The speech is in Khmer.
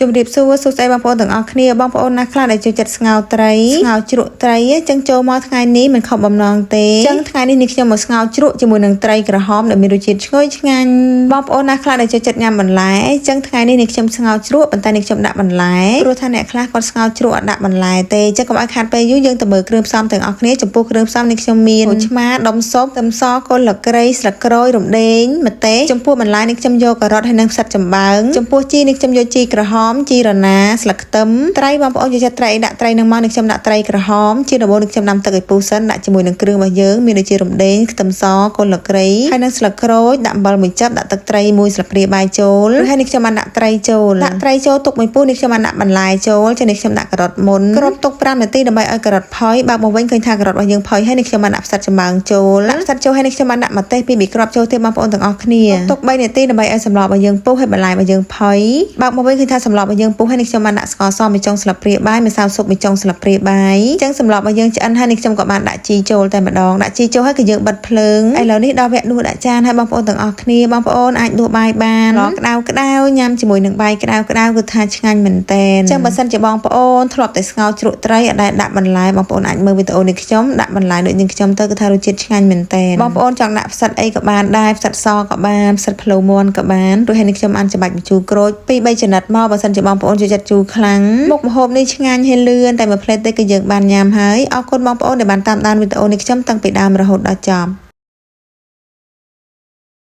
ជំរាបសួរសួស្តីបងប្អូនទាំងអស់គ្នាបងប្អូនណាខ្លះដែលចូលចិត្តស្ងោរត្រីស្ងោរជ្រក់ត្រីអញ្ចឹងចូលមកថ្ងៃនេះមិនខំបំណងទេអញ្ចឹងថ្ងៃនេះនេះខ្ញុំមកស្ងោរជ្រក់ជាមួយនឹងត្រីក្រហមដែលមានរសជាតិឈ្ងុយឆ្ងាញ់បងប្អូនណាខ្លះដែលចូលចិត្តញ៉ាំបន្លែអញ្ចឹងថ្ងៃនេះនេះខ្ញុំស្ងោរជ្រក់ប៉ុន្តែនេះខ្ញុំដាក់បន្លែព្រោះថាអ្នកខ្លះគាត់ស្ងោរជ្រក់អត់ដាក់បន្លែទេអញ្ចឹងកុំឲ្យខាតពេលយូរយើងទៅមើលគ្រឿងផ្សំទាំងអស់គ្នាចំពោះគ្រឿងផ្សំនេះខ្ញុំមានឆ្មាដុំស៊ុបខ្ទឹមសគល់លក្រីស្លឹកក្រូចរំដេងម្ទេសចំពោះបន្លែនេះខ្ញុំយកការ៉ុតហើយនិងផ្សិតចំបើងចំពោះជីនេះខ្ញុំយកជីក្រហមជីរណាស្លឹកខ្ទឹមត្រីបងប្អូនយកចិត្តត្រីដាក់ត្រីនឹងមកនេះខ្ញុំដាក់ត្រីក្រហមជាដំបូងនេះខ្ញុំដាំទឹកឲ្យពុះសិនដាក់ជាមួយនឹងគ្រឿងរបស់យើងមានដូចជារំដេងខ្ទឹមសគល់លក្រីហើយនិងស្លឹកក្រូចដាក់អំបិលមួយចិបដាក់ទឹកត្រីមួយស្លាបព្រាបាយចូលហើយនេះខ្ញុំបានដាក់ត្រីចូលដាក់ត្រីចូលទុកមួយពុះនេះខ្ញុំបានដាក់បន្លែចូលចឹងនេះខ្ញុំដាក់ការ៉ុតមុនគ្របទុក5នាទីដើម្បីឲ្យការ៉ុតផុយបើកមកវិញឃើញថាការ៉ុតរបស់យើងផុយហើយនេះខ្ញុំបានដាក់ផ្សិតចំបើងចូលដាក់ផ្សិតចូលហើយនេះខ្ញុំបានដាក់ម្ទេសពីរបីគ្រាប់ចូលទៀតបងប្អូនទាំងអស់គ្នាទុក3នាទីដើម្បីឲ្យសម្លរបស់យើងពុះហើយបន្លែរបស់យើងផុយបើកមកវិញឃើញថាសម្លរបស់យើងពុះហើយនេះខ្ញុំបានដាក់ស្ករសមួយចុងស្លាបព្រាបាយម្សៅស៊ុបមួយចុងស្លាបព្រាបាយអញ្ចឹងសម្លរបស់យើងឆ្អិនហើយនេះខ្ញុំក៏បានដាក់ជីចូលតែម្ដងដាក់ជីចូលហើយក៏យើងបិទភ្លើងឥឡូវនេះដល់វគ្គដួសដាក់ចានហើយបងប្អូនទាំងអស់គ្នាបងប្អូនអាចដួសបាយបានក្តៅក្តៅញ៉ាំជាមួយនឹងបាយក្តៅក្តៅគឺថាឆ្ងាញ់មែនតែនអញ្ចឹងបើសិនជាបងប្អូនធ្លាប់តែស្ងោរជ្រក់ត្រីអត់ដែលដាក់បន្លែបងប្អូនអាចមើលវីដេអូនេះខ្ញុំដាក់បន្លែដូចនឹងខ្ញុំទៅគឺថារសជាតិឆ្ងាញ់មែនតែនបងប្អូនចង់ដាក់ផ្សិតអីក៏បានដែរផ្សិតសក៏បានផ្សិតផ្លូវមាន់ក៏បានរួចហើយនេះខ្ញុំអានច្បាច់ម្ជូរក្រូច2 3ចំណិតមកបើសិនជាបងប្អូនចូលចិត្តជូរខ្លាំងមុខម្ហូបនេះឆ្ងាញ់ហើយលឿនតែមួយផ្លេតទេគឺយើងបានញ៉ាំហើយអរគុណបងប្អូនដែលបានតាមដានវីដេអូនេះខ្ញុំតាំងពីដើមរហូតដល់ចប់។